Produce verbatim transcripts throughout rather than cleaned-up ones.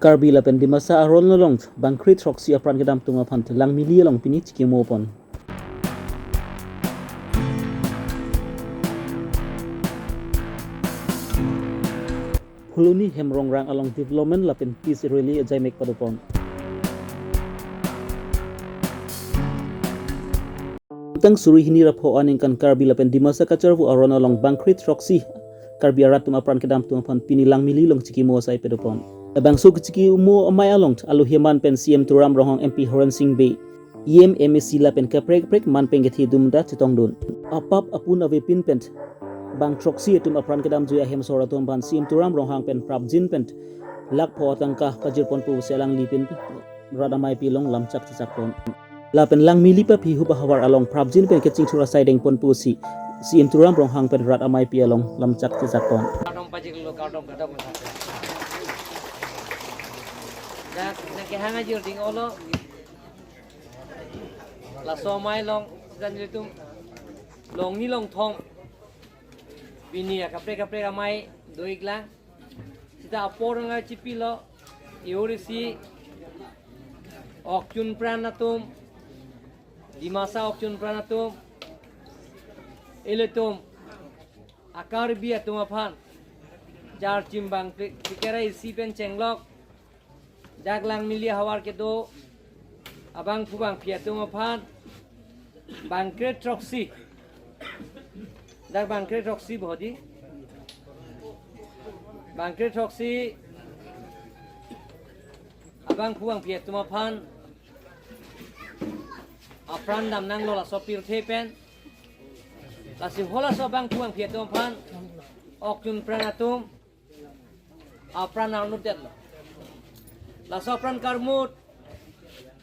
Karbi lapen Dimasa aron along bangkre throksi apran kedam atum aphan Langmili along pini chikimo pon. Phuloni Hemrongrang along development lapen peace rally ajaimek padopon. Tang suri hini ra pho aningkan Karbi lapen Dimasa kacharvo aron along bangkre throksi Karbi arat atum apran kedam atum aphan pini Langmili along chikimo asai padopon. Labangso kechikimo amei along alohi aman pen C M Tuliram Ronghang, M P Horen Sing Bey, E M, M A C lapen kaprek kaprek man pen kethe dumda chetongdun. Apap apun avepin pen bang throksi atum apran kedamjui ahemsor atum aphan C M Tuliram Ronghang pen prapjin pen lakh pho atangka pajirpon pusi alanglipin rat ameipi along lamchak chechakpon. Lapen Langmili papi huba havar along prapjin pen kechingthur asai dengpon pusi C M Tuliram Ronghang pen rat ameipi along lamchak chechakpon. Kardom pajirlo, kardom, kardom. Dak nangkehang ajir ding olo. Laso amei along sita nelitum longni longthong pini akaprek kaprek amei do-iklang. Sita apor nangchipilo, iurisi okchun pran atum, Dimasa okchun pran atum, ilitum a-Karbi atum aphan charchim bang pli-, phlikera isi pen chenglok, dak Langmili havar kedo abangphu bangphi atum aphan bangkre throksi. Dak bangkre throksi bodi. Bangkre throksi abangphu bangphi atum aphan apran damnanglo laso pirthe pen. Lasi halaso abangphu bangphi atum aphan okchun pran atum apran arnutdetlo. Laso apran karmut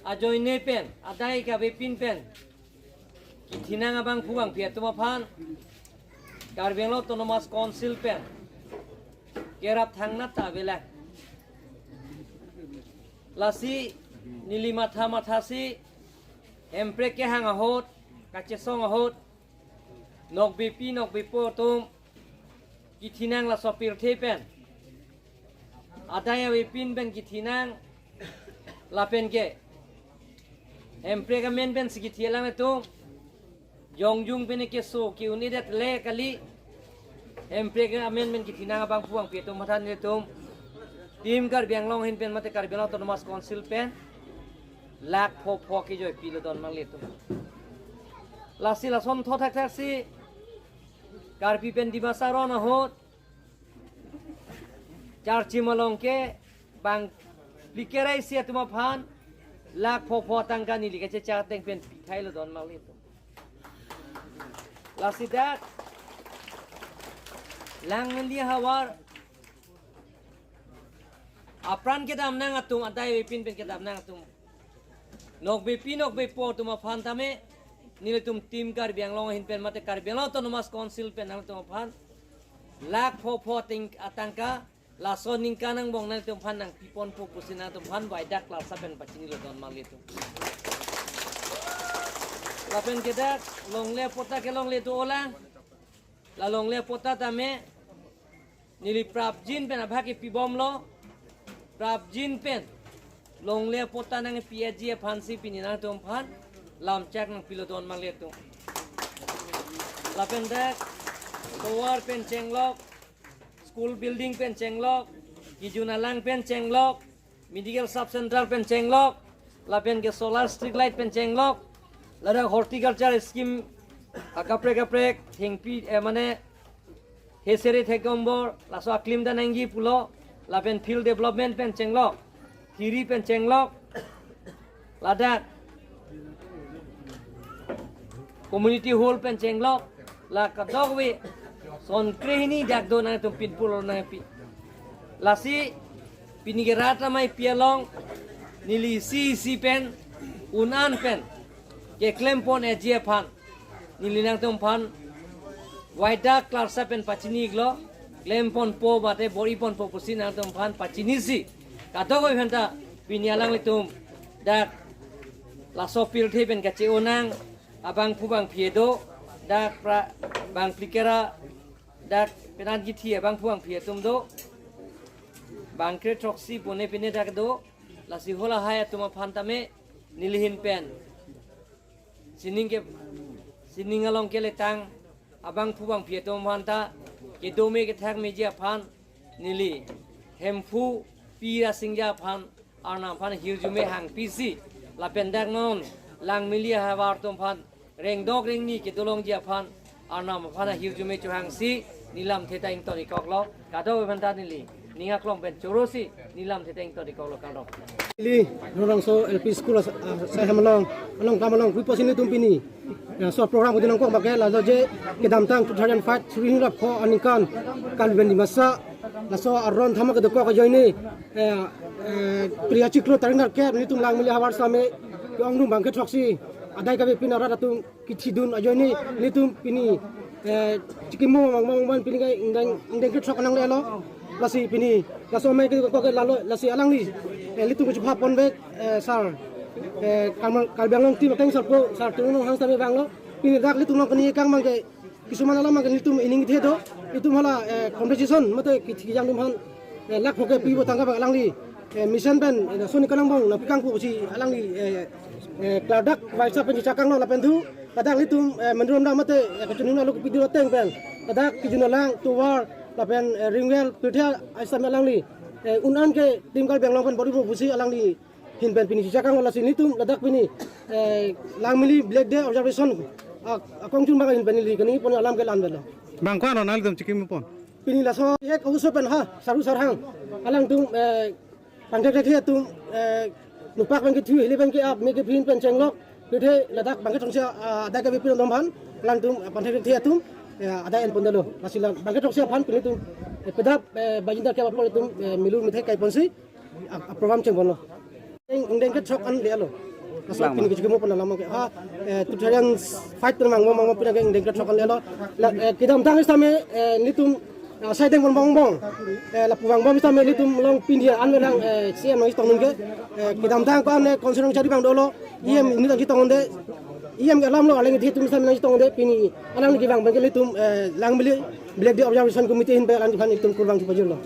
ajoine pen, adai kavepin pen kethenang abangphu bangphi atum aphan Karbi Anglong Autonomous Council pen kerap thangnat ta avelang. Lasi neli matha mathasi Hemprek kehang ahut, kachesong ahut, nokbepi nokbepo atum kethenang laso pirthe pen, adai avepin pen kethenang, lapen ke Hemprek amen pensi kethe alang atum, jongjung pen keso ke-un-edet le kali, Hemprek amen pen kethenang abangphu bangphi atum matha nelitum Team Karbi Anglong ahin pen mate Karbi Anglong Autonomous Council pen lakh pho pho kejoi pilo don manglitum. Lasi lason tho thakthak si Karbi pen Dimasa aron ahut charchim along ke bang phlikera isi atum aphan lakh pho pho tangka neli kachechak ateng pen pithailo don manglitum. Lasi dak Langmili havar apran kedamnang atum, adai avepin pen kedamnang atum, nokbepi nokbepo atum aphan tame nelitum Team Karbi Anglong ahin pen mate Karbi Anglong Autonomous Council pen nangtum aphan lakh pho pho ting atangka laso aningkan angbong nangtum aphan nangpiponpo pusi nangtum aphan waidak klarsa pen pachinilo don manglitum. Lapen ke dak longle patta kelongle do-olang. La longle patta tame neli prapjin pen abhag kepibomlo. Prapjin pen longle patta nangpi-etji aphansi pini nangtum aphan lamchak nangpilo don manglitum. Lapen dak tovar pen chenglok, school building pen chenglok, kejun alang pen chenglok, medical sub center pen chenglok, lapen ke solar street light pen chenglok, ladak horticulture scheme akaprek kaprek thengpi, eh, mane hesere thekgombor laso aklim ta nangji pulo, lapen field development pen chenglok, thiri pen chenglok, ladak community hall pen chenglok, la kadokave son krehini dak do nangtum pinpul nangpi. Lasi pini ke rat ameipi along neli isi isi pen un-an pen keklempon-etji aphan neli nangtum aphan waidak klarsa pen pachini-iklo, klemponpo mate bor-iponpo pusi nangtum aphan pachinisi. Kadokave aphanta pini alanglitum dak laso pirthe pen kache-onang abangphu bangphi do, dak pra bang phlikera, dak penang kethe abangphu bangphi atum do. Bangkre throksi pune pine dak do, lasi hala hai atum aphan tame neli ahin pen sining ke, sining along keletang abangphu bangphi atum aphan ta kedo me kethak meji aphan neli Hemphu P Rasingja aphan Arnam aphan hirjume hangpisi lapen dak non Langmili ahavar atum aphan rengdok rengni kedolongji aphan Arnam aphan ahirjume chohangsi neli lamthe ta ington-ik koklo. Kadokave aphan ta neli ning aklong pen chorosi neli lamthe ta ington-ik koklo, kardom. Ili Rongso L P School as-, ah, sai hem along, along kam along, hui posin nelitum pini. Ya, so program kudin nangkok bake, laso je kedamtang two thousand five, suri hini ra pho aningkan, Karbi Anglong Dimasa, laso aron thama kedokok ajoine, eh, eh, Priya Chiklo tarik nerkep, nelitum Langmili ahavar same, ke-ongdung bangkre throksi, adai kave pin arat atum kithidun ajoine, nelitum pini, eh, chikimo mang mang man pini kai ingdeng, ingdeng kre throk nanglelo. Lasi pini, laso amei ke ko ke lalo, lasi alangli, eh, nelitum kechipha ponvek, eh, sir, eh, Karbi Anglong team akeng sir po, sir Tuliram Ronghang sir vanglo. Pini dak nelitum nangkani kang mang ke, kisuman alam mang ke nelitum ining the do, nelitum hala, eh, compensation, mate ki-, kijang atum aphan, eh, lakh pho ke pipo tangka bang alangli, eh, mission pen, eh, soni kanang bang, na pikang pusi alangli, eh, eh, klardak, waisa pen chakanglo lapen thu, ladak nelitum, eh, Menduram dam mate, eh, kachinung alok pidun ateng pen, ladak kijun alang, tovar, lapen, eh, ring well, pirthe, aisa alangli, eh, un-an ke team Karbi Anglong pen bor-ipo pusi alangli ahin pen pini chakanglo, lasi nelitum ladak pini, eh, Langmili Black Day observation, ah, akongchung bang ahin pen neli kani pon alam ke lam velo. Bang ko-an lo nanglitum chikimo pon? Pini laso ek auso pen ha, saru sarhang. Alangtum, eh, pangthek thek atum, eh, nupak pen kethu, hile pen ke-ap, me kephin pen chenglok, kethe ladak bangkre throksi, ah, adai kave pin atum aphan, alangtum, eh, pangthek thek atum, eh, adai en pondelo. Lasi la bangkre throksi aphan pini tum, eh, pedap, eh, bajinda ke apor tum, eh, melu mithai kai ponsi, a, a program cheng ponlo. Ing, ingdeng kre throk an lelo. Laso pini kechikimo pon alam ke, ha, eh, two thousand five pen mangmo mangmo pini ke ingdeng kre throk an lelo. La, eh, kedamtang sitame, eh, nelitum, ah, saideng pon bong bong. Eh, lapu bang bom sitame nelitum along pini an velang, eh, C M nangchetong nung ke, eh, kedamtang ko-an, eh, concern chari bang dolo. E M neli nangchetong de. E M ke alam lo, alangli atum sitame nangchetong de, pini alangli kevang bang ke nelitum, eh, Langmili Black Day Observation Committee ahin pen alangli aphan nelitum kurvangji pajirlo.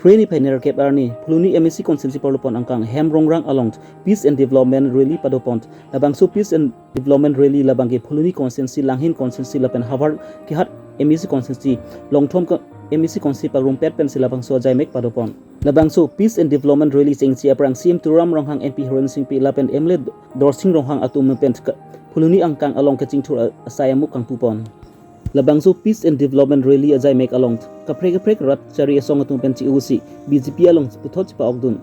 Phre niphai nerkep arni, Phuloni M A C constituency parlopon angkang Hem Rongrang along Peace and Development Rally padopon. Labangso Peace and Development Rally labang ke Phuloni constituency, Langhin constituency lapen havar kehat M A C constituency, Longthom ko-, M A C constituency pagrumpet pensi labangso ajaimek padopon. Labangso Peace and Development Rally chengsi aphrang C M Tuliram Ronghang, M P Horensing Bey lapen M L A Dorsing Ronghang atum pen ka-, Phuloni angkang along kachingthur a-, asai amuk kangpupon. Labangso Peace and Development Rally ajaimek along kaprek kaprek rat chari asong atum pen chi-usi B J P along puthot chipa-okdun.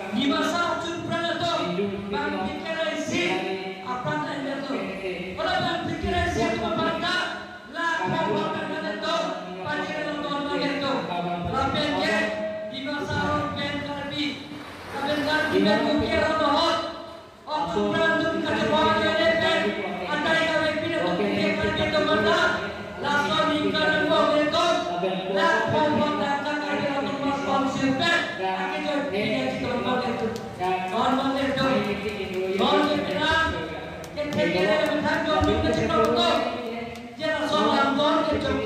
Dimasa chun prang atum, bang P K R I C apran atum. Pada bang P K R I C atum apran ta, la pho pho kan atum, pajir atum ton atum. Lapen ke, Dimasa pen Karbi, lapen Karbi pen Kuki atum hot. Oktu pran atum kachetong ajoine pen, adai kave pin atum ke Karbi atum mata, laso ningkan angbong atum, la pho pho tangka Karbi Autonomous Council pen, akejoi pin atum mata atum. Non mata atum. Non ke pina, ke theke le methang atum kachetong atum. Jela son lam don ke chok.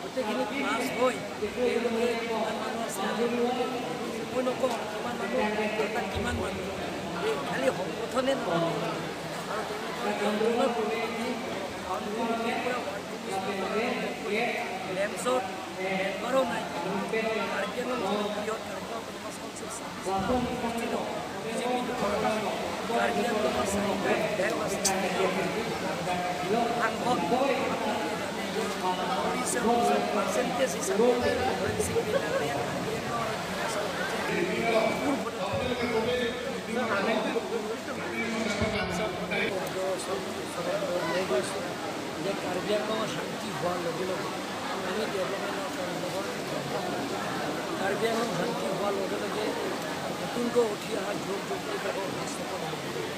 Gottei kini class hoi. Hoi noko, kiman manu, kiman manu. Khali hong kothone no. Aru to no, Lemsot, Baro nai. Karbi Anglong Bihar, Karbi Anglong Autonomous Council, Sino, B J P, Karbi Anglong, Anghok, percentage হিসাবে আমি কংগ্রেসি পেলারে কার্বি আংলং আর ডিমাসা যে কার্বি আংলং শান্তি হওয়ার লগে লগে আমি ডেভেলপমেন্টর কাম করব। কাৰ্বি আংলং শান্তি হোৱাৰ লগে লগে নতুনকৈ উঠি অহা যুৱক যুৱতীবিলাকক ৰাজনীতি কৰিব।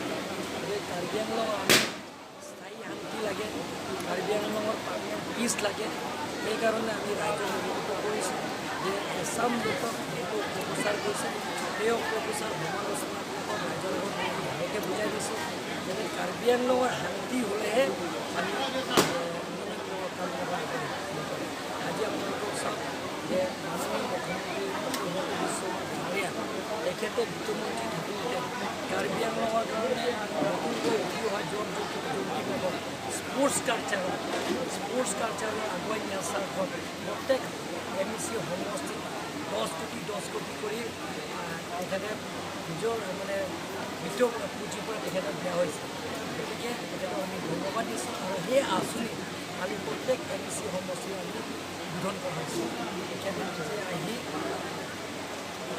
গতিকে কাৰ্বি আংলং আমি স্থায়ী শান্তি লাগে, কাৰ্বি আংলঙৰ পাৰ্মানেণ্ট পিচ লাগে। সেইকাৰণে আমি ৰাইজক অভিযোগ কৰিছোঁ যে এছাম লোকক যিটো অপপ্ৰচাৰ কৰিছে, সেই অপপ্ৰচাৰ সমালোচনাবিলাকক ৰাইজৰ আগত আমি ভালকৈ বুজাই দিছোঁ যাতে কাৰ্বি আংলঙৰ শান্তি হ'লেহে আমি, এ, উন্নয়নমূলক কাম কৰিব পাৰিম। আজি আপোনালোকক চাওক যে মাননীয় মুখ্যমন্ত্ৰী ডক্টৰ হিমন্ত বিশ্ব শৰ্মা ডাঙৰীয়া তেখেতে বিত্তমন্ত্ৰী থাকোঁতে কাৰ্বি আংলঙৰ কাৰণে নতুনকৈ উঠি অহা যুৱক যুৱতী যুৱতীবিলাকক স্পৰ্টছ কালচাৰ, স্পৰ্টছ কালচাৰ আগুৱাই নিয়াৰ স্বাৰ্থত প্ৰত্যেক এম ই চি সমষ্টিত দহ কোটি, দহ কোটি কৰি, আহ, তেখেতে নিজৰ মানে বিত্ত পুঁজিৰ পৰা তেখেতক দিয়া হৈছে। গতিকে তেখেতক আমি ধন্যবাদ দিছোঁ আৰু সেই আঁচনি আমি প্ৰত্যেক এম ই চি সমষ্টিত আমি উদ্বোধন কৰা হৈছে। তেখেতে নিজে আহি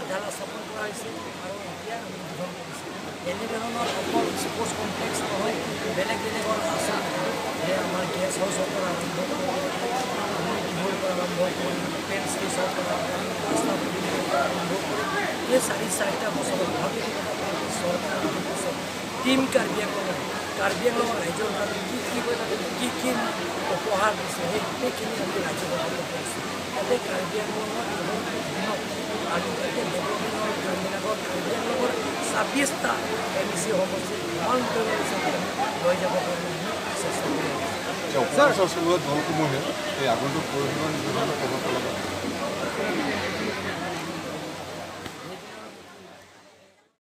আধাৰ স্থাপন কৰা হৈছে আৰু এতিয়া আমি উদ্বোধন কৰিছোঁ। এনেধৰণৰ অকল স্পৰ্টছ কমপ্লেক্স নহয়, বেলেগ বেলেগৰ আঁচনি, যে আমাৰ গেষ্ট হাউচৰ পৰা আৰম্ভ কৰি, আমাৰ গিহৰ পৰা আৰম্ভ কৰি, পেন ষ্টেচনৰ পৰা আৰম্ভ কৰি, ৰাস্তা পদূলিৰ পৰা আৰম্ভ কৰি, এই চাৰি চাৰিটা বছৰত ভাৰতীয় জনতা পাৰ্টি চৰকাৰ অহাৰ পিছত টিম কাৰ্বি আংলঙে কাৰ্বি আংলঙৰ ৰাইজৰ কাৰণে কি কি, কি কি উপহাৰ দিছে, সেই গোটেইখিনি আমি ৰাইজৰ আগত কৰিছোঁ। যাতে কাৰ্বি আংলঙৰ আৰু যাতে ডেভেলপমেণ্টৰ কামবিলাকত কাৰ্বি আংলঙৰ ছাব্বিছটা এম ই চি সমষ্টি সমান্তৰাল হিচাপে আমি লৈ যাব কাৰণে আমি চেষ্টা কৰি আছোঁ। যে অপপ্ৰচাৰ চলোৱা দলসমূহে এই আগন্তুক পৌৰসভা নিৰ্বাচনত প্ৰভাৱ পেলাব।